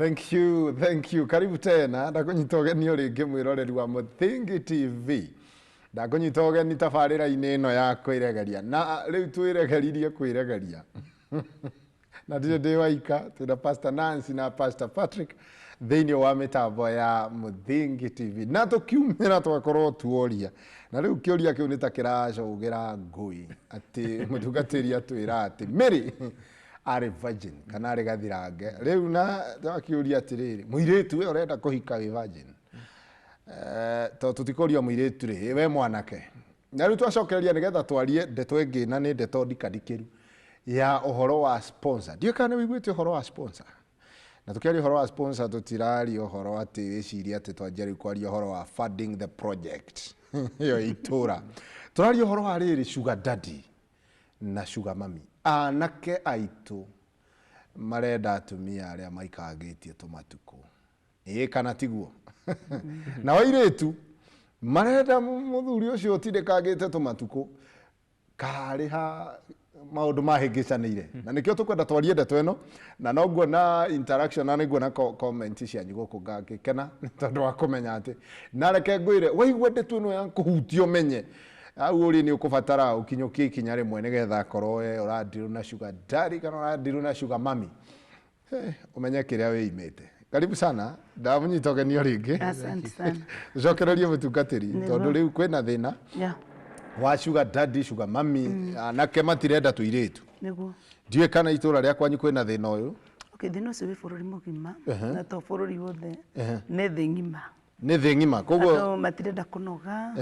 Thank you, thank you. Karibu tena ndakunyita ũgeni o rĩngĩ mwĩroreri wa Mũthingi TV. Ndakunyita ũgeni tabarĩra-inĩ ĩno ya kwĩregeria na rĩu twĩregeririe kwĩregeria na ndirĩ ndĩ waika, twĩna Pastor Nancy na Pastor Patrick thĩinĩ wa mĩtambo ya Mũthingi TV na tũkiumĩra twakorwo tuoria na rĩu kĩũria kĩu nĩ ta kĩracũgĩra ngũi atĩ mũtungatĩri atwĩra atĩ Mary arĩ virgin kana arĩ gathirange. Rĩu na twakĩũria atĩrĩrĩ, mũirĩtu we ũrenda kũhika wĩ virgin? To tũtikũria mũirĩtu rĩ, we mwanake. Na rĩu twacokereria nĩgetha twarie ndeto ĩngĩ na nĩ ndeto ndikandikĩru ya ũhoro wa sponsor. Ndiũĩ kana nĩ ũiguĩte ũhoro wa sponsor. Na tũkĩaria ũhoro wa sponsor tũtiraria ũhoro atĩ wĩcirie atĩ twanjia rĩu kwaria ũhoro wa funding the project ĩyo itũra. Tũraria ũhoro wa rĩrĩ sugar daddy na sugar mummy. Anake aitũ marenda atumia arĩa maikangĩtie tũmatukũ. Ĩĩ kana tiguo? Nao airĩtu marenda mũthuri ũcio ũtindĩkangĩte tũmatukũ karĩ ha maũndũ mahĩngĩcanĩire. Na nĩkĩo tũkwenda twarie ndeto ĩno na no nguona interaction na nĩnguona comment cianyu gũkũ ngagĩkena nĩ tondũ wa kũmenya atĩ na reke ngwĩre waigua ndeto ĩno ya kũhutia ũmenye hau ũrĩ nĩ ũkũbatara ũkinyũkie ikinya rĩmwe nĩgetha akorwo we ũrandirwo na sugar daddy kana ũrandirwo na sugar mummy. Ũmenye kĩrĩa wĩimĩte. Karibu sana, ndamũnyita ũgeni o rĩngĩ. Asante sana. Tũcokererie mũtungatĩri tondũ rĩu kwĩna thĩna wa sugar daddy, sugar mummy, anake matirenda tũirĩtu. Nĩguo. Ndiũĩ kana itũra rĩa kwanyu kwĩna thĩna ũyũ. Okay, thĩna ũcio wĩ bũrũri mũgima na to bũrũri wothe, nĩ thĩ ng'ima. Nĩ thĩ ng'ima, koguo andũ matirenda kũnoga,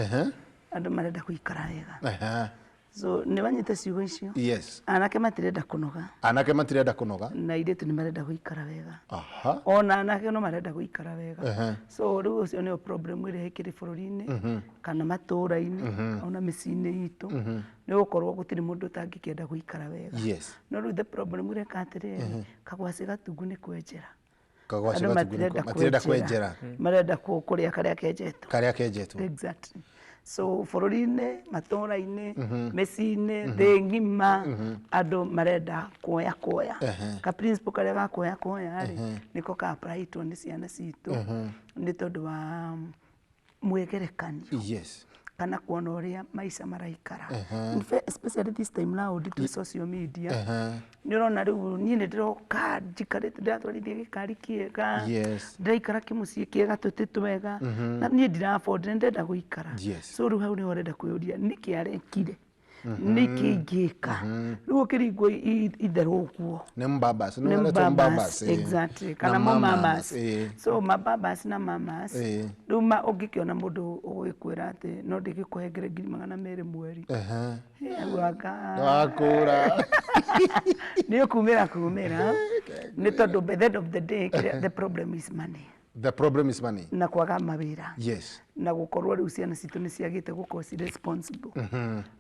andũ marenda gũikara wega. So nĩ wanyita ciugo icio? Yes. Anake matirenda kũnoga. Anake matirenda kũnoga. Na airĩtu nĩ marenda gũikara wega. Ona anake no marenda gũikara wega. So rĩu ũcio nĩyo problem ĩrĩa ĩkĩrĩ bũrũri-inĩ kana matũũra-inĩ ona mĩciĩ-inĩ itũ. Nĩ gũkorwo gũtirĩ mũndũ ũtangĩkĩenda gũikara wega. Yes. No rĩu the problem ĩreka atĩrĩrĩ, kagwacĩ gatungu nĩ kwenjera. Kagwacĩ Andũ gatungu nĩ matirenda matirenda kwenjera. Marenda kũrĩa karĩa kenjetwo. Karĩa kenjetwo. Exactly. So bũrũri-inĩ, matũũra-inĩ, mĩciĩ-inĩ, thĩ ng'ima, andũ marenda kuoya kuoya. Ka principle karĩa ga kuoya kuoya rĩ, nĩko ka apply-itwo nĩ ciana citũ nĩ tondũ wa mwĩgerekanio. Yes. Kana kuona ũrĩa maica maraikara. In fact, especially this time round twĩ social media. Nĩ ũrona rĩu niĩ nĩ ndĩroka njikarĩte ndĩratwarithia gĩkari kĩega. Yes. Ndĩraikara kĩmũciĩ kĩega tũtĩ twega. Na niĩ ndira afford nĩ ndĩrenda gũikara. Yes. So rĩu hau nĩho ũrenda kwĩyũria nĩkĩ arekire? Nĩkĩ ingĩka? Rĩu ũkĩringwo itherũ ũguo. Nĩ mbabas. Nĩ mbabas, exactly. Kana mũmamas. So mababas na mamas. Rĩu ũngĩkĩona mũndũ ũgũgĩkwĩra atĩ no ndĩgĩkũhengere ngiri magana merĩ mweri. Wakũra. Nĩ ũkumĩra kumĩra. Nĩ tondũ by the end of the day, the problem is money. The problem is money. Na kwaga mawĩra. Yes. Na gũkorwo rĩu ciana citũ nĩ ciagĩte gũkorwo ci responsible.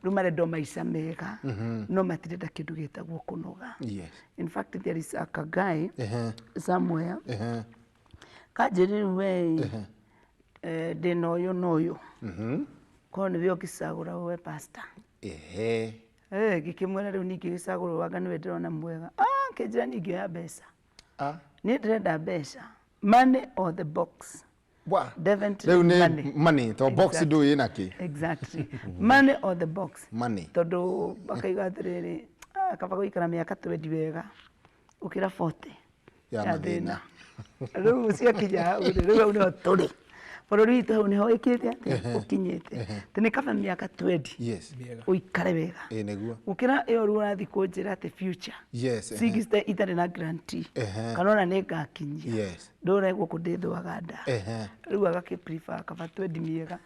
Rĩu marenda o maica mega, no matirenda kĩndũ gĩtagwo kũnoga. Yes. In fact, there is a guy somewhere. Kanjĩrĩ rĩu we, ndĩna ũyũ na ũyũ. Korwo nĩwe ũngĩcagũra we pastor. Ngĩkĩmwĩra rĩu ningĩ gĩcagũrwo anga nĩwe ndĩrona mwega. Akĩnjĩra niĩ ingĩoya mbeca. Niĩ ndĩrenda mbeca. Money or the box. Wa. Definitely Rĩu nĩ money. money, to box Exactly. ndũĩ ĩna kĩ. Exactly. Money or the box. Money. Tondũ makaiga atĩrĩrĩ, kaba gũikara mĩaka 20 wega gũkĩra 40 Ya ya mathĩna. thĩna. Rĩu ciakinya hau rĩ, rĩu hau nĩho tũrĩ. Bũrũri witũ hau nĩho wĩkĩte atĩa, ũkinyĩte. Atĩ nĩ kaba mĩaka 20 Yes. ũikare wega. Ĩĩ nĩguo. Gũkĩra ĩyo rĩu ũrathiĩ kũnjĩra atĩ future. Yes, ehe. 60 itarĩ na guarantee. Kana ona nĩ ngakinyia. Yes. Ndũre gũkũ ndĩthũaga nda. Rĩu agakĩ prefer kaba 20 mĩega.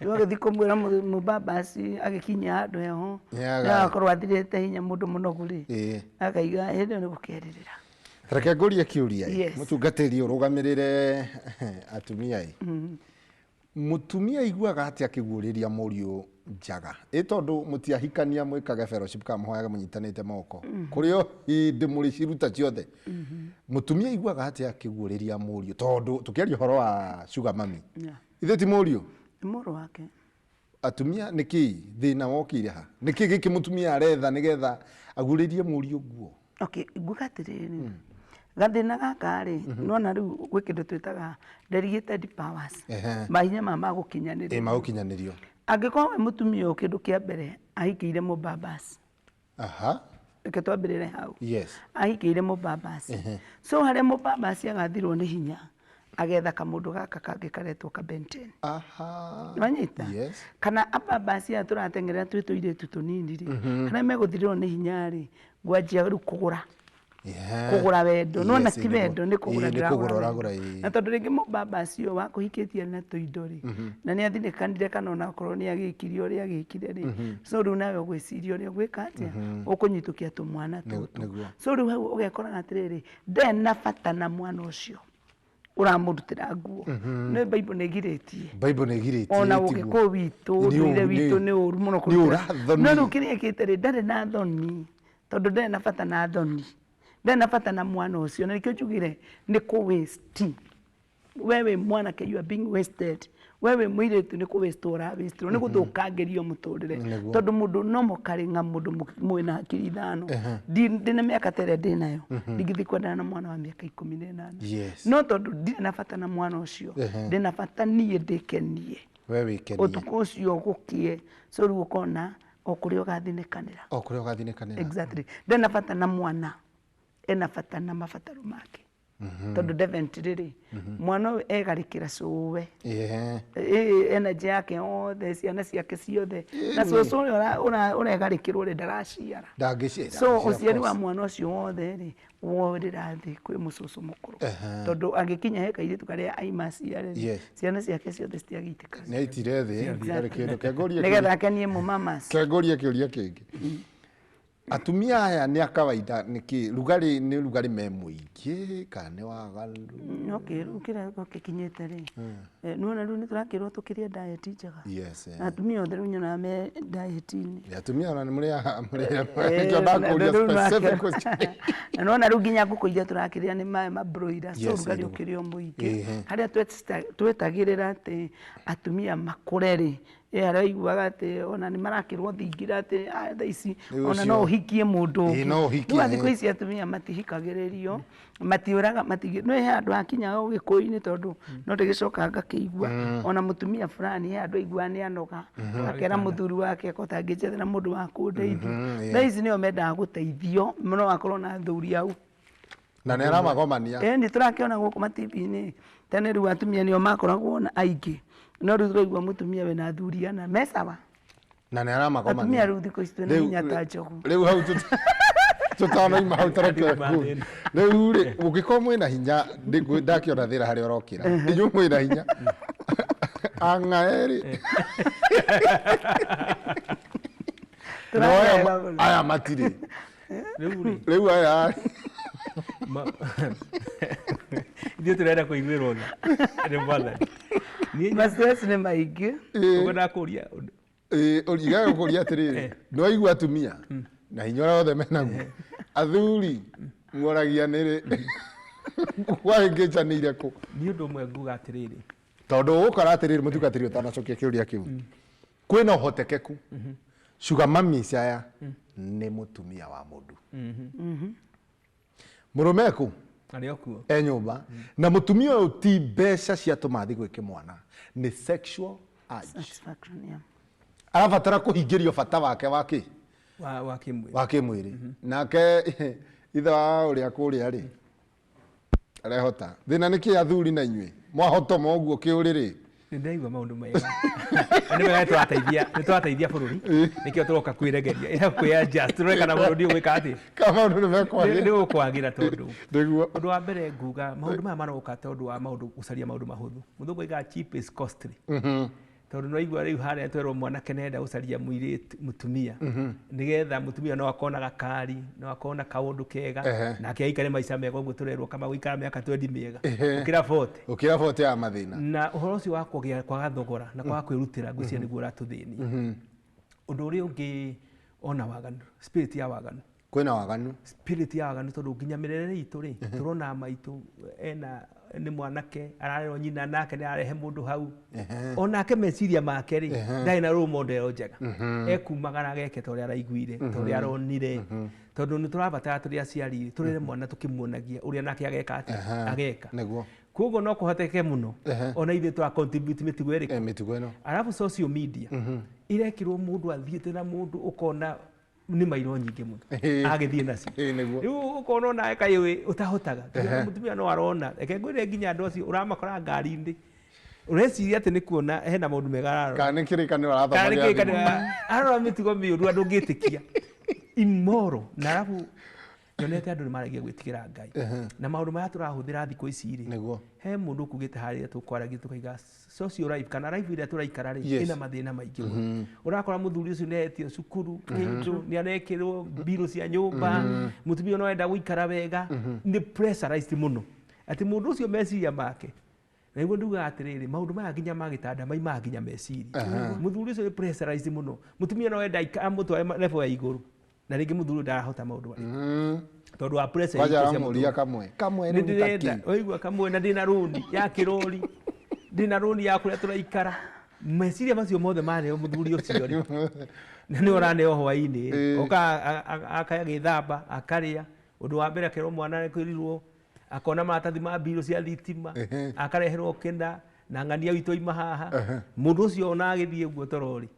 Rĩu agĩthiĩ kũmwĩra mũbabaci agĩkinyia handũ heho. Nĩaga- Nĩ agakorwo athirĩte hinya mũndũ mũnogu rĩ. Akaiga hĩndĩ ĩyo nĩ gũkerĩrĩra. Reke ngũrie kĩũria ĩ. Yes. Mũtungatĩri ũrũgamĩrĩre atumia ĩ. Mũtumia aiguaga atĩa akĩguũrĩria mũriũ njaga? Ĩ tondũ mũtiahikania mwĩkage fellowship kana mũhoyage mũnyitanĩte moko. Kũrĩ o hĩndĩ mũrĩciruta ciothe. Mũtumia aiguaga atĩa akĩguũrĩria mũriũ? Tondũ tũkĩaria ũhoro wa sugar mummy. Ithe ti mũriũ? Nĩ mũrũ wake. Atumia nĩkĩ thĩna wokĩire ha? Nĩkĩ gĩkĩ mũtumia aretha nĩgetha aguũrĩrie mũriũ nguo? Okay, nguga atĩrĩrĩ, Gathĩna gaka rĩ, nĩwona rĩu gwĩ kĩndũ twĩtaga delegated powers, mahinya ma magũkinyanĩrio. Magũkinyanĩrio. Angĩkorwo we mũtumia ũyũ kĩndũ kĩa mbere ahikĩire mũbabas. Reke twambĩrĩre hau. Ahikĩire mũbabas. So harĩa mũbabas agathirwo nĩ hinya, agetha kamũndũ gaka kangĩ karetwo ka Ben 10. Nĩwanyita? Kana ababas aya tũrateng'erera twĩ tũirĩtu tũnini rĩ, harĩa megũthirĩrwo nĩ hinya rĩ, ngwanjia rĩu kũgũra. Kũgũra wendo. Nĩwona ti wendo, nĩ kũgũra ndĩragũra wendo. Na tondũ rĩngĩ mũbabas ũyũ wakũhikĩtie na tũindo rĩ, na nĩ athinĩkanire kana ona okorwo nĩ agĩkire ũrĩa agĩkire rĩ, so rĩu nawe ũgwĩciria ũrĩa ũgwĩka atĩa, ũkũnyitũkia tũmwana tũtũ. So rĩu hau ũgekoraga atĩrĩrĩ, ndarĩ na bata na mwana ũcio ũramũrutĩra nguo. Nĩ Bible nĩ ĩgirĩtie. Bible nĩ ĩgirĩtie. Ona ũgĩkũyũ witũ, ũndũire witũ nĩ ũru mũno kũrutĩra. No rĩu kĩrĩa ĩkĩte rĩ, ndarĩ na thoni, tondũ ndarĩ na bata na thoni, ndarĩ na bata na mwana ũcio, na nĩkĩo njugire nĩ kũ waste. We wĩ mwanake you are being wasted. We wĩ mũirĩtu nĩ kũ waste ũra waste, nĩ gũthũkangĩrio mũtũrĩre. Tondũ mũndũ no mũkarĩng'a mũndũ mwĩna hakiri ithano. Ndĩna mĩaka ta ĩrĩa ndĩnayo, ndingĩthiĩ kwendana na mwana wa mĩaka 18. No tondũ ndirĩ na bata na mwana ũcio, ndĩna bata niĩ ndĩkenie. We wĩkenie. Ũtukũ ũcio gũkĩe. So rĩu ũkona o kũrĩa ũgathinĩkanĩra. O kũrĩa ũgathinĩkanĩra. Exactly. Ndarĩ na bata na mwana, ena bata na mabataro make. Tondũ definitely rĩ, mwana ũyũ egarĩkĩra cũwe. Energy yake yothe, ciana ciake ciothe. Na cũcũ ũrĩa ũregarĩkĩrwo rĩ, ndaraciara. Ndangĩciara. So ũciari wa mwana ũcio wothe rĩ, worĩra thĩ kwĩ mũcũcũ mũkũrũ. Tondũ angĩkinya he kairĩtu karĩa aima aciare rĩ, ciana ciake ciothe citiagĩitĩka. Nĩ aitire thĩ, ndarĩ kĩndũ. Nĩgetha akenie mũmamas. Kengũrie kĩũria kĩngĩ. Atumia aya nĩ a kawaida nĩkĩ? Rugarĩ nĩ rugarĩ me mũingĩ kana nĩ waganu? Okay, rĩu kĩrĩa gĩkinyĩte rĩ, nĩwona rĩu nĩtũrakĩrwo tũkĩrĩe diet njega. Na atumia othe rĩu nyonaga me diet-inĩ. Atumia ona nĩ mũrĩaga, nĩkĩo ndakũria specific question. Na nĩwona rĩu nginya ngũkũ iria tũrakĩrĩa nĩ ma broiler, so rugarĩ ũkĩrĩ o mũingĩ. Harĩa twetagĩrĩra atĩ atumia makũre rĩ, harĩa ũiguaga atĩ ona nĩ marakĩrwo thingira atĩ thaa ici ona no ũhikie mũndũ ũngĩ. Rĩu thikũ ici atumia matihikagĩrĩrio, matiũraga, no he handũ hakinyaga ũgĩkũyũ-inĩ tondũ no ndĩgĩcokaga ngakĩigua ona mũtumia fulani he handũ aiguaga nĩ anoga, akera mũthuri wake akota ngĩnjethera mũndũ wa kũndeithia. Thaa ici nĩo mendaga gũteithio, no akorwo na athuri au. Na nĩ aramagomania. Nĩ tũrakĩona gũkũ ma TV-inĩ. Tene rĩu atumia nĩo makoragwo na aingĩ. No rĩu tũraigua mũtumia wĩna athuri ana me sawa. Na nĩ aramagomania. Atumia rĩu thikũ ici twĩna hinya ta njogu. Rĩu hau tũtanoima hau tareke. Rĩu rĩ, ũngĩkorwo mwĩna hinya, ndakĩona thĩna harĩa ũrokĩra. Inyuĩ mwĩna hinya. Ang'a erĩ. No aya matirĩ. Rĩu aya. Ithuĩ tũrenda kũiguĩrwo tha nĩ Mwathani. Ma stress nĩ maingĩ. Ũguo ndakũria ũndũ. Ũrigaga gũkũria atĩrĩrĩ, nĩ waigua atumia na hinya ũrĩa wothe menaguo. Athuri mworagia nĩrĩ wahĩngĩcanĩire kũ? Nĩ ũndũ ũmwe nguga atĩrĩrĩ. Tondũ ũgũkora atĩrĩrĩ, mũtungatĩri ũtanacokia kĩũria kĩu. Kwĩna ũhotekeku sugar mummies aya nĩ mũtumia wa mũndũ. Mũrũme kũ? Arĩ o kuo. E nyũmba. Na mũtumia ũyũ ti mbeca ciatũma athiĩ gwĩke mwana, nĩ sexual urge. Satisfaction, yeah. Arabatara kũhingĩrio bata wake wa kĩ? Wa kĩmwĩrĩ. Wa kĩmwĩrĩ. Nake ithe wa ũrĩa kũrĩa rĩ, arehota. Thĩna nĩ kĩ athuri na inyuĩ? Mwahotoma ũguo kĩũrĩrĩ? Nĩ ndĩraigua maũndũ mega. Na nĩ wega nĩ tũrateithia bũrũri. Nĩkĩo tũroka kwĩregeria. Ĩra kwĩ adjust, tũrore kana bũrũri ũgwĩka atĩa. Kana maũndũ nĩ mekwagĩra. Nĩ ũkwagĩra tondũ. Nĩguo. Ũndũ wa mbere nguga, maũndũ maya maroka tondũ wa maũndũ, gũcaria maũndũ mahũthũ. Mũthũngũ oigaga cheap is costly. Tondũ nĩ waigua rĩu harĩa twerwo mwanake nĩ arenda gũcaria mũirĩtu, mũtumia. Nĩgetha mũtumia no akorwo na gakari, no akorwo na kaũndũ kega, nake aikare maica mega ũguo tũrerwo kama gũikara mĩaka 20 mĩega. Gũkĩra 40. Gũkĩra 40 ya mathĩna. Na ũhoro ũcio wa kũgĩa kwaga thogora na kwaga kwĩrutĩra ngwĩciria nĩguo ũratũthĩnia. Ũndũ ũrĩa ũngĩ ona waganu, spirit ya waganu. Kwĩna waganu. Spirit ya waganu tondũ nginya mĩrerere itũ rĩ, tũrona maitũ Nĩ mwanake ararerwo nyina, nake nĩ ararehe mũndũ hau, onake meciria make rĩ, ndarĩ na role model njega. Ekumagara ageke ta ũrĩa araiguire, ta ũrĩa aronire, tondũ nĩ tũrabatara tũrĩ aciari tũrere mwana tũkĩmuonagia ũrĩa nake ageka atĩa, ageka. Koguo no kũhoteke mũno ona ithuĩ twa contribute mĩtugo ĩrĩkũ? Mĩtugo ĩno. Arabu social media irekĩrwo mũndũ athiĩte na mũndũ, ũkona nĩ mairo nyingĩ mũno agĩthiĩ nacio. Rĩu ũkona onawe kaĩ ũtahotaga. Tondũ mũtumia no arona, reke ngwĩre, nginya andũ acio ũramakora ngari-inĩ, ũreciria atĩ nĩ kuona hena maũndũ mega ararora. Kana nĩ kĩrĩkanĩro kana nĩ arathoma gĩa kĩrĩkanĩro. thimũ. Arora mĩtugo mĩũru andũ ũngĩtĩkia imoro. Na arabu nyonete andũ nĩ maragia gwĩtigĩra Ngai na maũndũ marĩa tũrahũthĩra thikũ ici rĩ. He mũndũ ũkugĩte harĩa tũkwaragia tũkaiga social life kana life ĩrĩa tũraikara rĩ, ĩna mathĩna maingĩ mũno. Ũrakora mũthuri ũcio nĩ etio cukuru, kĩndũ nĩ arekĩrwo mbirũ cia nyũmba, mũtumia no enda gũikara wega, nĩ pressurized mũno atĩ mũndũ ũcio meciria make. Na nĩguo ndugaga atĩrĩrĩ, maũndũ maya nginya ma gĩtanda maimaga nginya meciria. Mũthuri ũcio nĩ pressurized mũno, mũtumia no enda amũtware level ya igũrũ, na rĩngĩ mũthuri ũyũ ndarahota maũndũ marĩa tondũ wa pressure Kwanja cia aramũria mũtũrĩre. Kamwe kamwe Nĩ rĩu ta ndĩrenda kĩ? waigua kamwe, na ndĩna rũni ya kĩrori, ndĩna rũni ya kũrĩa tũraikara. Meciria macio mothe maneo mũthuri ũcio rĩ, na nĩ ũraneo hwainĩ oka akaya gĩthamba, akarĩa, ũndũ wa mbere akerwo mwana kwĩrirwo, akona maratathi ma mbirũ cia thitima, akareherwo kĩna na ng'ania witũ aima haha. Mũndũ ũcio ona agĩthiĩ ũguo toro rĩ,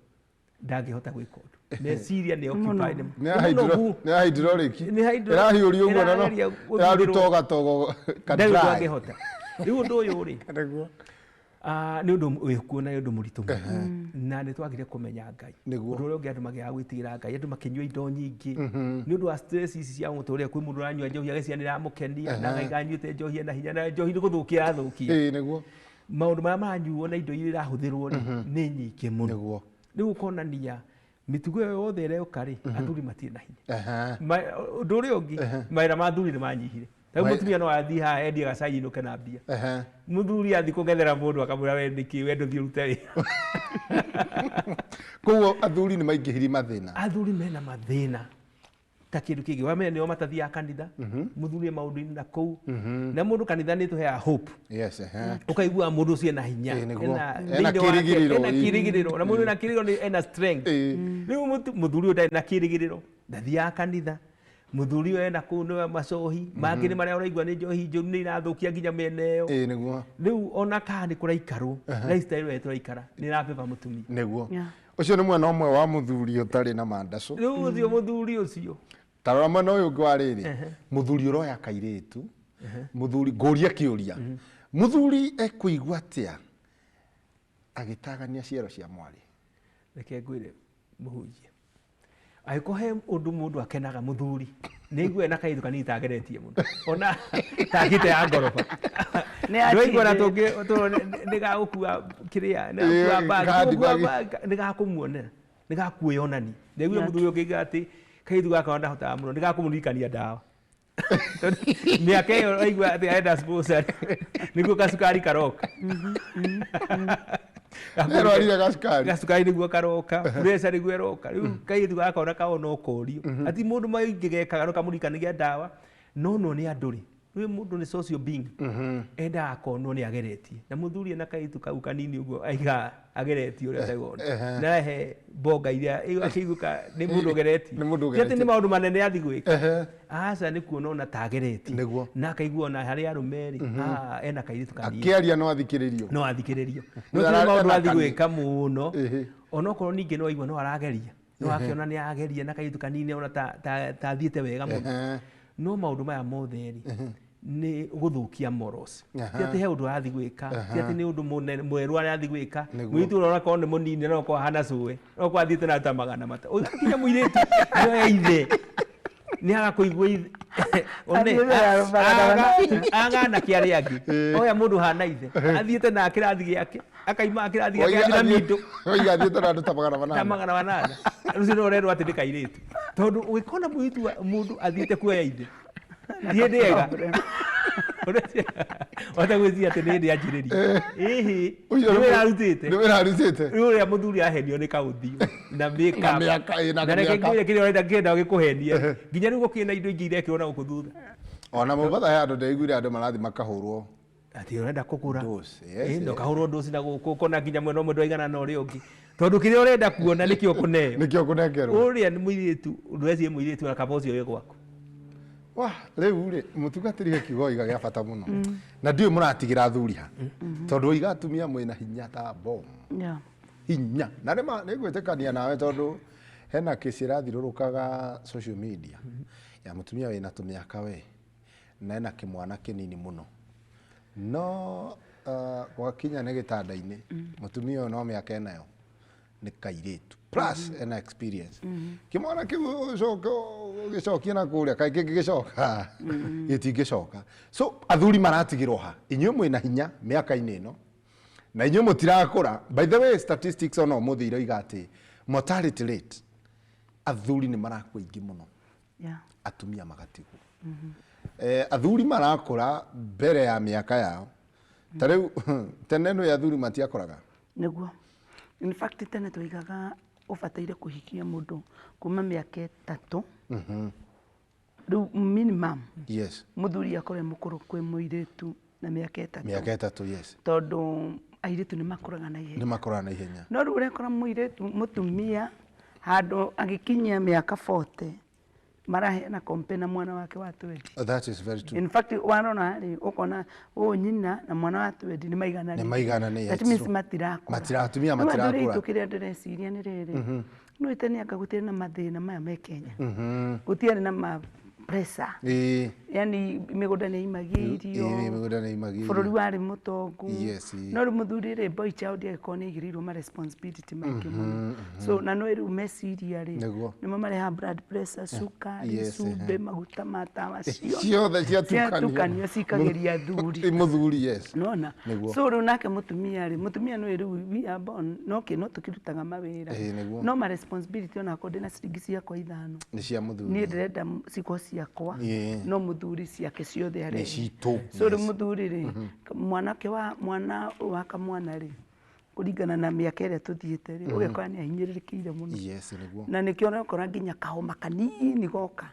ndangĩhota gwĩka ũndũ, meciria nĩ occupied Nĩ nĩ mũnogu. Nĩ hydraulic. Nĩ Ĩrahiũrio ũguo na no ĩrageria ĩraruta gũthithĩrwo. o gatogo ka Ndarĩ ũndũ dry. angĩhota. Rĩu ũndũ ũyũ rĩ, nĩ ũndũ wĩkuo na nĩ ũndũ mũritũ mũno, na nĩ twagire kũmenya Ngai. Ũndũ ũrĩa ũngĩ, andũ magĩaga gwĩtigĩra Ngai, andũ makĩnyua indo nyingĩ nĩ ũndũ wa stress ici cia mũtũrĩre. Kwĩ mũndũ ũranyua njohi agĩciria nĩ ĩramũkenia, na ngaiga anyuĩte njohi ena hinya, na njohi nĩ gũthũkia yathũkia. Maũndũ marĩa maranyuo na indo iria irahũthĩrwo rĩ, nĩ nyingĩ mũno. Rĩu ũkonania mĩtugo ĩyo yothe ĩroka rĩ, athuri matirĩ na hinya. Ũndũ ũrĩa ũngĩ, mawĩra ma athuri nĩ manyihire. Rĩu mũtumia no athiĩ haha endie gacai inũke na mbia. Mũthuri athiĩ kũgethera mũndũ akamwĩra, "We nĩkĩ? We ndũthiĩ ũrute wĩra." Koguo athuri nĩ maingĩhirie mathĩna. Athuri mena mathĩna ta kĩndũ kĩngĩ wa mbere nĩo matathiaga kanitha. Mũthuri e maũndũ-inĩ na kũu, na mũndũ kanitha nĩ tũheaga hope. Ũkaigua mũndũ ũcio ena hinya. Ena thĩinĩ wake, kĩrĩgĩrĩro, ena kĩrĩgĩrĩro, na mũndũ ena kĩrĩgĩrĩro nĩ ena strength. Rĩu mũthuri ũyũ ndarĩ na kĩrĩgĩrĩro, ndathiaga kanitha. Mũthuri ũyũ ena kũu nĩwe macohi mangĩ nĩ marĩa ũraigua nĩ njohi njũru, nĩ irathũkia nginya mĩena ĩyo. Rĩu ona kana nĩ kũraikarwo, lifestyle ĩrĩa tũraikara nĩ ĩrabeba mũtumia. Ũcio nĩ mwena ũmwe wa mũthuri ũtarĩ na mandacũ. Rĩu ũcio mũthuri ũcio. Tarora mwena ũyũ ũngĩ wa rĩrĩ, mũthuri ũroya kairĩtu, mũthuri ngũria kĩũria, mũthuri ekũigua atĩa agĩtagania ciero cia mwarĩ? Reke ngwĩre mũhunjia, angĩkorwo he ũndũ mũndũ akenaga, mũthuri nĩ aigua ena kairĩtu kanini tageretie mũno, ona takĩte ya ngoroba. Nĩ Ndwaigua na achievĩte. tũngĩ nĩ gagũkua kĩrĩa, nĩ gagũkua bag, kandi gũkua bag. bag, nĩ gakũmuonera, nĩ gakwĩonania. Ndaiguire mũthuri ũkĩiga atĩ kairĩtu gaka ndahotaga mũno nĩ gakũmũririkania ndawa. Tondũ mĩaka ĩyo aigua atĩ arenda sponsor, nĩguo gacukari karoka. Nĩarwarire gacukari. Gacukari nĩguo karoka, pressure nĩguo ĩroka. Rĩu kairĩtu gaka ona kaona ũkorio ati mũndũ maingĩ gekaga no kamũririkanagia ndawa. No nĩ andũ rĩ, rĩu mũndũ nĩ social being, endaga akonwo nĩ ageretie. Na mũthuri ena kairĩtu kau kanini ũguo aiga ageretie ũrĩa ũtegona, na he mbonga iria akĩiguĩka nĩ mũndũ ũgeretie. Nĩ mũndũ Ti atĩ nĩ ũgeretie. maũndũ manene athi gwĩka, aca, nĩ kuona ona ta ageretie. Na akaigua ona harĩ arũme rĩ, ena kairĩtu kanini. Akĩaria no athikĩrĩrio. No athikĩrĩrio, no Nĩ ti maũndũ ena athi gwĩka mũno. Onokorwo ningĩ no aigua no arageria, no akĩona nĩ ageria na kairĩtu kanini, ona ta athiĩte wega mũno. No maũndũ maya mothe rĩ, nĩ gũthũkia morals. Ti atĩ he ũndũ arathiĩ gwĩka, ti atĩ nĩ ũndũ mũnene mwerũ arathiĩ gwĩka. Mũirĩtu ũrĩa onakorwo nĩ mũnini, no okorwo ahana cũwe, no okorwo athiĩte na ta 300, nginya mũirĩtu nĩoya ithe nĩ aga kũigua ithe one. Athiĩte na 800. Aga anake arĩa angĩ, oya mũndũ hana ithe, athiĩte na kĩrathi gĩake, akaima kĩrathi gĩake, athiĩ na mindũ. Oiga athiĩte na andũ ta magana Ta manana. 800. Rũcio nĩ ũrerwo atĩ nĩ kairĩtu, tondũ ũgĩkona mũirĩtu mũndũ athiĩte kuoya ithe ti hĩndĩ ega wata gwĩciria atĩ nĩ hĩndĩ anjĩrĩria ĩhĩ. Ũcio nĩ wĩra arutĩte. Nĩ wĩra arutĩte. Rĩu ũrĩa mũthuri ahenio nĩ kaũthiũ na makeup. Na mĩaka, na Na reke mĩaka. ngwĩre kĩrĩa ũrenda kĩenda gĩkũhenie, nginya rĩu gũkĩrĩ na indo ingĩ irekĩrwo na gũkũ thutha. Ona Mombatha he andũ ndaiguire andũ marathiĩ makahũrwo. Atĩ ũrenda kũgũra. Dose, yes, Ĩ, na yes. ũkahũrwo ndoci na gũkũ ũkona nginya mwena ũmwe ndwaigana na ũrĩa ũngĩ, tondũ kĩrĩa ũrenda kuona nĩkĩo ũkũneo. Nĩkĩo kũnengerwo. Ũrĩa nĩ mũirĩtu, ndwecirie mũirĩtu na kaba ũcio wĩ gwaku. Wa rĩu rĩ, mũtungatĩri, he kiugo oiga gĩa bata mũno na ndiũĩ mũratigĩra athuri ha, tondũ oiga atumia mwĩna hinya ta bomu. Hinya na nĩma nĩngwĩtĩkania nawe, tondũ hena kĩci ĩrathirũrũkaga social media ya mũtumia wĩna tũmĩaka we na ena kĩmwana kĩnini mũno, no gwakinya nĩ gĩtanda-inĩ, mũtumia ũyũ no mĩaka enayo nĩ kairĩtu plus ena experience. Kĩmwana kĩu ũcoke ũgĩcokie na kũrĩa kaĩ kĩngĩgĩcoka? Gĩtingĩcoka. So athuri maratigĩrwo ha? Inyuĩ mwĩna hinya mĩaka-inĩ ĩno na inyuĩ mũtirakũra. By the way, statistics ona ũmũthĩ iroiga atĩ mortality rate, athuri nĩ marakua aingĩ mũno, atumia magatigwo. Athuri marakũra mbere ya mĩaka yao. Ta rĩu tene nĩ athuri matiakũraga. Nĩguo, in fact tene twoigaga ũbataire kũhikia mũndũ kuma mĩaka 3 rĩu minimum. Mũthuri akorwo e mũkũrũ kwĩ mũirĩtu na mĩaka 3. Mĩaka 3, yes. Tondũ airĩtu nĩ makũraga na ihenya. Nĩ makũraga na ihenya. No rĩu ũrekora mũirĩtu, mũtumia handũ agĩkinyia mĩaka 40 maraheana kompe na mwana wake wa 20. Oh, that is very true. In fact warora rĩ, ũkona ũyũ nyina na mwana wa 20 nĩ maigananĩte. Nĩ maigananĩte. That means matirakũra. Atumia Rĩu athuri matirakũra. aitũ, kĩrĩa ndĩreciria nĩ rĩrĩ, no tene anga gũtiarĩ na mathĩna maya me Kenya, gũtiarĩ na ma pressure, yani mĩgũnda nĩ imagia irio. Ĩĩ, mĩgũnda nĩ imagia Bũrũri irio. warĩ mũtongu. No rĩu mũthuri rĩ, boy child agĩkorwo nĩ aigĩrĩirwo ma responsibility maingĩ mũno, so na no rĩu meciria rĩ, nĩmo marehaga blood pressure, cukari, cumbĩ, maguta ma tawa, ciothe. Ciothe ciatukanio. Ciatukanio cikageria athuri. Mũthuri, yes. Nona. So rĩu nake mũtumia rĩ, mũtumia no rĩu we are born no kĩ no tũkĩrutaga mawĩra, Ĩĩ, nĩguo. no ma responsibility, ona akorwo ndĩna ciringi ciakwa 5, Nĩ cia mũthuri. Niĩ ndĩrenda cikorwo ciakwa, no mũthuri ciake ciothe arehe. Citũ. So rĩu mũthuri rĩ, mwanake wa mwana wa kamwana rĩ, kũringana na mĩaka ĩrĩa tũthiĩte rĩ, ũgekora nĩ ahinyĩrĩrĩkĩire mũno. yes nĩguo Na nĩkĩo ũrakora nginya kahoma kanini goka,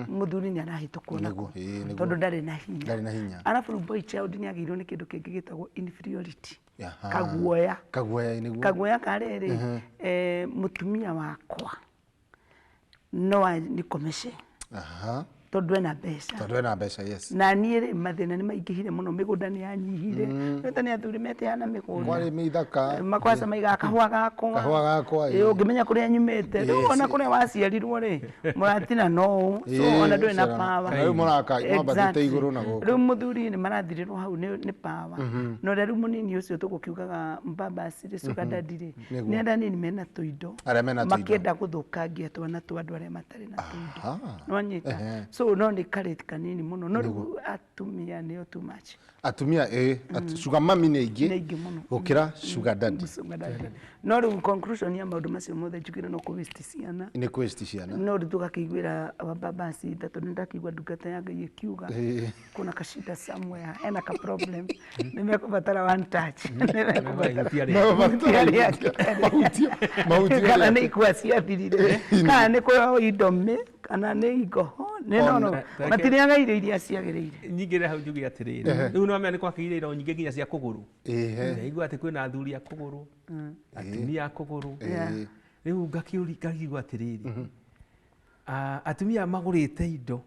mũthuri nĩ arahĩtũkwo nako, Nĩguo, ĩĩ, nĩguo. tondũ ndarĩ na hinya. Ndarĩ na hinya. Arabu rĩu boy child nĩ agĩirwo nĩ kĩndũ kĩngĩ gĩtagwo inferiority. Kaguoya. Kaguoya, nĩguo. Kaguoya karĩrĩ, mũtumia wakwa no anikomeshe tondũ ena mbeca. Tondũ ena mbeca, yes. Na niĩ rĩ, mathĩna nĩ maingĩhire mũno, mĩgũnda nĩ yanyihire. Nĩ tene athuri meteana mĩgũnda. Kwarĩ mĩthaka. Makwaca maigaga kahũa gakwa. Kahũa gakwa, Ĩ, ũngĩmenya kũrĩa nyumĩte rĩu, ona kũrĩa waciarirwo rĩ, mũratina no ũũ, so ona ndũrĩ na power. Na rĩu mũraka mwambatĩte igũrũ na gũkũ. Rĩu mũthuri nĩ marathirĩrwo hau nĩ power, na ũrĩa rĩu mũnini ũcio tũgũkiugaga mbabas rĩ, sugar daddy rĩ, nĩ arĩa nini mena tũindo, Arĩa mena tũindo. makĩenda gũthũkangia twana twa andũ arĩa matarĩ na tũindo. Nĩwanyita? So no nĩ karĩti kanini mũno, no rĩu atumia nĩo too much. Atumia, ĩ, sugar mummy nĩ aingĩ Nĩ aingĩ mũno. gũkĩra sugar daddy. Sugar daddy. No rĩu conclusion ya maũndũ macio mothe, njugire no kũ waste ciana. Nĩ kũ waste ciana. No rĩu tũgakĩiguĩra wababasi tha, tondũ nĩndakĩigua ndungata ya Ngai ĩkiuga kuna kashida somewhere, ena ka problem, nĩ mekũbatara one touch, nĩ mekũbatara Mahutia arĩa angĩ. Mahutio Kana arĩa nĩ ikua ciathirire, kana nĩ kũrĩ indomie, kana nĩ ingoho, nĩ no matirĩaga irio iria ciagĩrĩire. Nyingĩre hau njuge atĩrĩrĩ, rĩu nĩwamenya nĩ kwakĩire indo nyingĩ nginya cia kũgũrũ. Ndaigua atĩ kwĩna athuri a kũgũrũ, atumia a kũgũrũ. Rĩu ngakĩũri ngakĩigua atĩrĩrĩ, atumia magũrĩte indo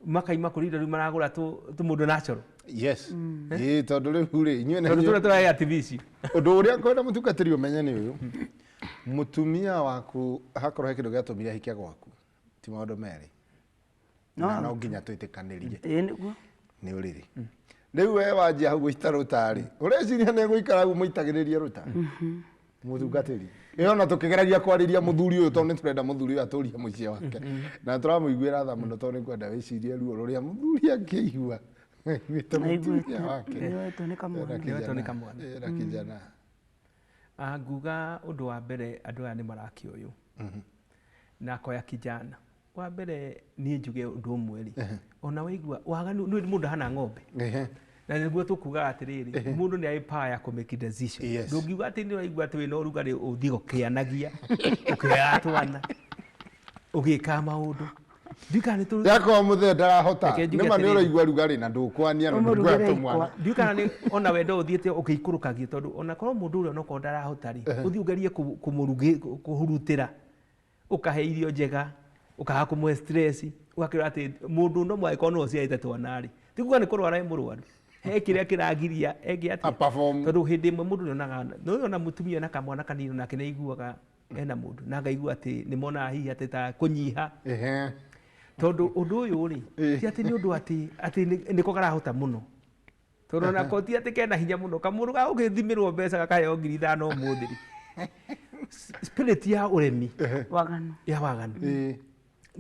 makaima kũrĩ indo, rĩu maragũra tũmũndũ natural. Yes, ĩĩ, tondũ rĩu rĩ, inyuĩ na Tondũ inyuĩ tũrĩa tũrahe artificial. Ũndũ ũrĩa ngwenda mũtungatĩri ũmenye nĩ ũyũ: mũtumia waku hakorwo he kĩndũ gĩatũmire ahike gwaku, ti maũndũ merĩ na no nginya twĩtĩkanĩrie. Ĩĩ, nĩguo. Nĩ ũrĩrĩ. Rĩu we wanjia hau gũita rũtarĩ, ũreciria nĩ gũikara hau mũitagĩrĩrie rũta? Mũtungatĩri, ĩyo ona tũkĩgeragia kwarĩria mũthuri ũyũ, tondũ nĩ tũrenda mũthuri ũyũ atũrie mũciĩ wake na tũramũiguĩra tha mũno, tondũ nĩ kwenda wĩcirie ruo rũrĩa mũthuri angĩigua aiguĩte mũtumia wake Aiguĩtwo nĩ kamwana. Ena Aiguĩtwo nĩ kijana. kamwana. Ena kijana. Nguga ũndũ wa mbere, andũ aya nĩ marakĩũyũ na koya kijana. Wa mbere niĩ njuge ũndũ ũmwe rĩ, ona waigua waganu nĩ mũndũ ahana ng'ombe, na nĩguo tũkugaga atĩrĩrĩ, mũndũ nĩ arĩ power ya kũ make decision. Ndũngiuga atĩ nĩ waigua atĩ wĩna ũrugarĩ ũthiĩ ũkĩanagia, ũkĩoyaga twana, ũgĩkaga maũndũ. Ndiũĩ kana nĩ tũ Yakorwo mũthee ndarahota, Reke njuge nĩma nĩ atĩrĩrĩ. ũraigua rugarĩ na ndũkwania na Ũmũrugĩre ndũkuoya ikwa. tũmwana. Ndiũĩ kana nĩ ona wendo ũthiĩte ũgĩikũrũkagia, tondũ ona korwo mũndũ ũrĩa onokorwo ndarahota rĩ, ũthiĩ ũgerie kũhurutĩra, ũkahe irio njega, ũkaga kũmũhe stress, ũgakĩrora atĩ mũndũ no mwangĩkorwo no ũciarĩte twana rĩ, ti kuga nĩ kũrwara e mũrwaru, he kĩrĩa kĩragiria eke atĩa. A-perform. Tondũ hĩndĩ ĩmwe mũndũ nĩonaga, nĩona mũtumia na kamwana kanini nake nĩaiguaga ena mũndũ na akaigua atĩ nĩmonaga hihi atĩ ta kũnyiha. Tondũ ũndũ ũyũ rĩ, ti atĩ nĩ ũndũ atĩ atĩ nĩko karahota mũno, tondũ onako ti atĩ kena hinya mũno, kamũndũ ga gũgĩthimĩrwo mbeca gakaheo 5,000 ũmũthĩ rĩ, spirit ya ũremi Waganu. Ya waganu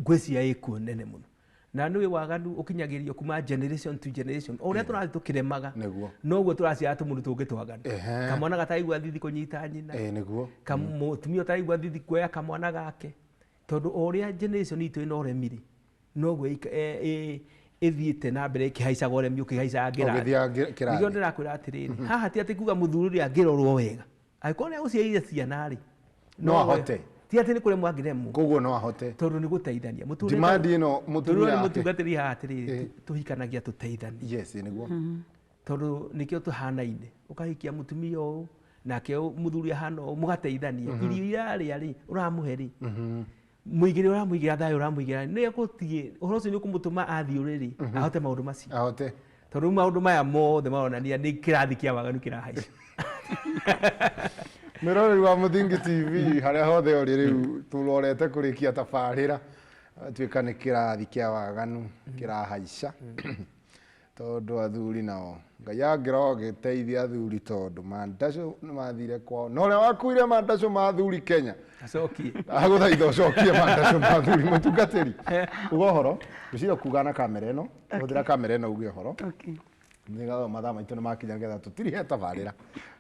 ngwĩciria ĩkuo nene mũno, na nĩũĩ waganu ũkinyagĩrio kuma generation to generation, o ũrĩa tũrathiĩ tũkĩremaga noguo tũraciara tũmũndũ tũngĩ twaganu. Kamwana gataigua thithi kũnyita nyina, mũtumia ũtaraigua thithi kuoya kamwana gake, tondũ o ũrĩa generation itũ ĩna ũremi rĩ, noguo ĩthiĩte na mbere ĩkĩhaicaga ũremi, ũkĩhaicaga ngĩrathi. Ũgĩthiaga kĩrathi. Nĩkĩo ndĩrakwĩra atĩrĩrĩ, haha ti atĩ kuga mũthuri ũrĩa angĩrorwo wega, angĩkorwo nĩ agũciarire ciana rĩ, No ahote. Ti atĩ nĩ kũremwo angĩremwo. Koguo no ahote. Tondũ nĩ gũteithania. Mũtũrĩre Demand ĩno mũtumia tũrĩre wake. Mũtungatĩri haha atĩrĩrĩ, tũhikanagia tũteithanie. Yes, nĩguo. Tondũ nĩkĩo tũhanaine, ũkahikia mũtumia ũũ nake mũthuri ahana ũũ, mũgateithania. Irio iria arĩa rĩ, ũramũhe rĩ, mũigĩre, ũramũigĩra thayũ, ũramũigĩra nĩ egũthiĩ ũhoro ũcio nĩ ũkũmũtũma athiĩ ũrĩrĩ ahote maũndũ macio. Ahote. Tondũ rĩu maũndũ maya mothe maronania nĩ kĩrathi kĩa waganu kĩrahaica. Mwĩroreri wa Mũthingi TV harĩa hothe ũrĩ, rĩu tũrorete kũrĩkia tabarĩra, tuĩka nĩ kĩrathi kĩa waganu kĩrahaica, tondũ athuri nao Ngai angĩrogĩteithia athuri, tondũ mandacũ nĩ mathire kwao na ũrĩa wakuire mandacũ ma athuri Kenya acokie. Agũthaitha ũcokie mandacũ ma athuri. Mũtungatĩri, uga ũhoro, ngwĩciria kuga na kamera ĩno, hũthĩra kamera ĩno uge ũhoro. Nĩgetha mathaa maitũ nĩ makinya, nĩgetha tũtirihe tabarĩra,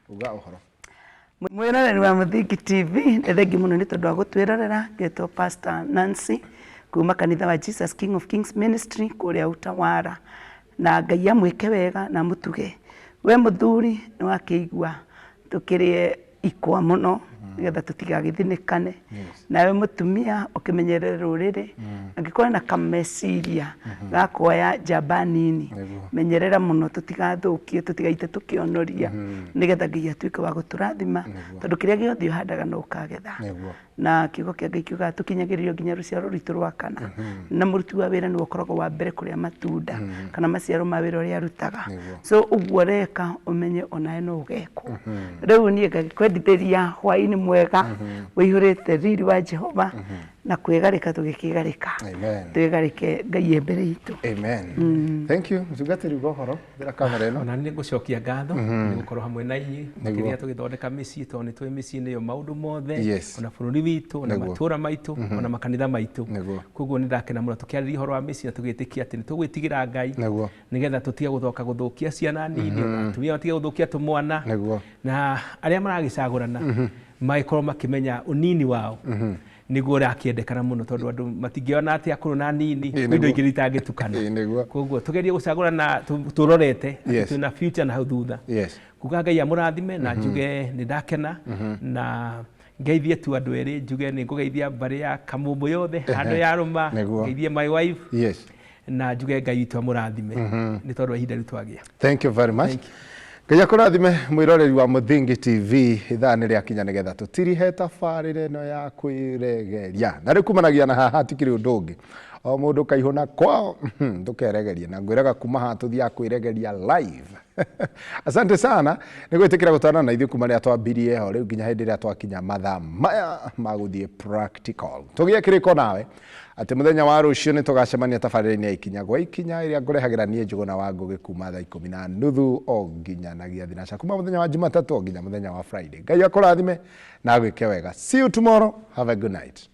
uga ũhoro. Mwĩroreri wa Mũthingi TV, nĩ thengi mũno nĩ tondũ wa gũtwĩrorera. Ngetwo Pastor Nancy kuma kanitha wa Jesus King of Kings Ministry kũrĩa Utawara, na Ngai amwĩke wega na amũtuge. We mũthuri, nĩ wakĩigua tũkĩrĩe ikwa mũno nĩgetha tũtigagĩthinĩkane. Nawe mũtumia, ũkĩmenyerere rũrĩrĩ, angĩkorwo na kameciria ga kuoya njamba nini, menyerera mũno tũtigathũkie, tũtigaite tũkĩonoria, nĩgetha Ngai atuĩke wa gũtũrathima, tondũ kĩrĩa gĩothe ũhandaga no ũkagetha. Na kiugo kĩa Ngai kiugaga tũkinyagĩrĩrio nginya rũciaro rwitũ rwa kana, na mũruti wa wĩra nĩwe ũkoragwo wa mbere kũrĩa matunda kana maciaro ma wĩra ũrĩa arutaga. So ũguo ũreka, ũmenye onawe no ũgekwo. Rĩu niĩ ngagĩkwendithĩria hwaĩ-inĩ mwega ũihũrĩte riri wa Jehova, na kwĩgarĩka tũgĩkĩgarĩka. Amen. Twĩgarĩke Ngai e mbere itũ. Amen. Thank you. Mũtungatĩri, uga ũhoro, hũthĩra kamera ĩno. Ona nĩ ngũcokia ngatho nĩ gũkorwo hamwe na inyuĩ, makĩria tũgĩthondeka mĩciĩ, tondũ nĩ tũĩ mĩciĩ nĩyo maũndũ mothe, ona bũrũri witũ, ona matũũra maitũ, ona makanitha maitũ. Koguo nĩ ndakena mũno tũkĩarĩria ũhoro wa mĩciĩ, na tũgĩtĩkia atĩ nĩ tũgwĩtigĩra Ngai, nĩgetha tũtige gũthoka gũthũkia ciana nini, ona atumia matige gũthũkia tũmwana, na arĩa maragĩcagũrana magĩkorwo makĩmenya ũnini wao nĩguo ũrakĩendekana mũno, tondũ andũ matingĩona atĩ akũrũ na nini, kwĩ indo igĩrĩ itangĩtukana. Koguo tũgerie gũcagũrana tũrorete atĩ twĩna future na hau thutha. Kuga Ngai amũrathime, na njuge nĩ ndakena, na ngeithie tu andũ erĩ, njuge nĩ ngũgeithia mbarĩ ya Kamũmbũ yothe handũ ya rũma, ngeithie my wife, na njuge Ngai witũ amũrathime nĩ tondũ wa ihinda rĩu twagĩa. Thank you very much. Thank you. Ngai akũrathime mwĩroreri wa Mũthingi TV, ithaa nĩ rĩakinya nĩgetha tũtirihe tabarĩra ĩno ya kwĩregeria, na rĩu kumanagia na haha tikĩrĩ ũndũ ũngĩ, o mũndũ kaihũna kwao ndũkeregerie, na ngwĩraga kuma haha tũthiaga kwĩregeria live. Asante sana nĩ gwĩtĩkĩra gũtwarana na ithuĩ kuma rĩrĩa twambirie o rĩu nginya hĩndĩ ĩrĩa twakinya mathaa maya ma gũthiĩ practical. Tũgĩe kĩrĩko nawe atĩ mũthenya wa rũciũ nĩ tũgacemania tabarĩra-inĩ ya Ikinya gwa Ikinya, ĩrĩa ngũrehagĩra niĩ Njũgũna wa Ngũgĩ kuma thaa 10:30 o nginya na gĩa thinaca, kuma mũthenya wa Jumatatũ o nginya mũthenya wa Friday. Ngai akũrathime na agwĩke wega. See you tomorrow. Have a good night.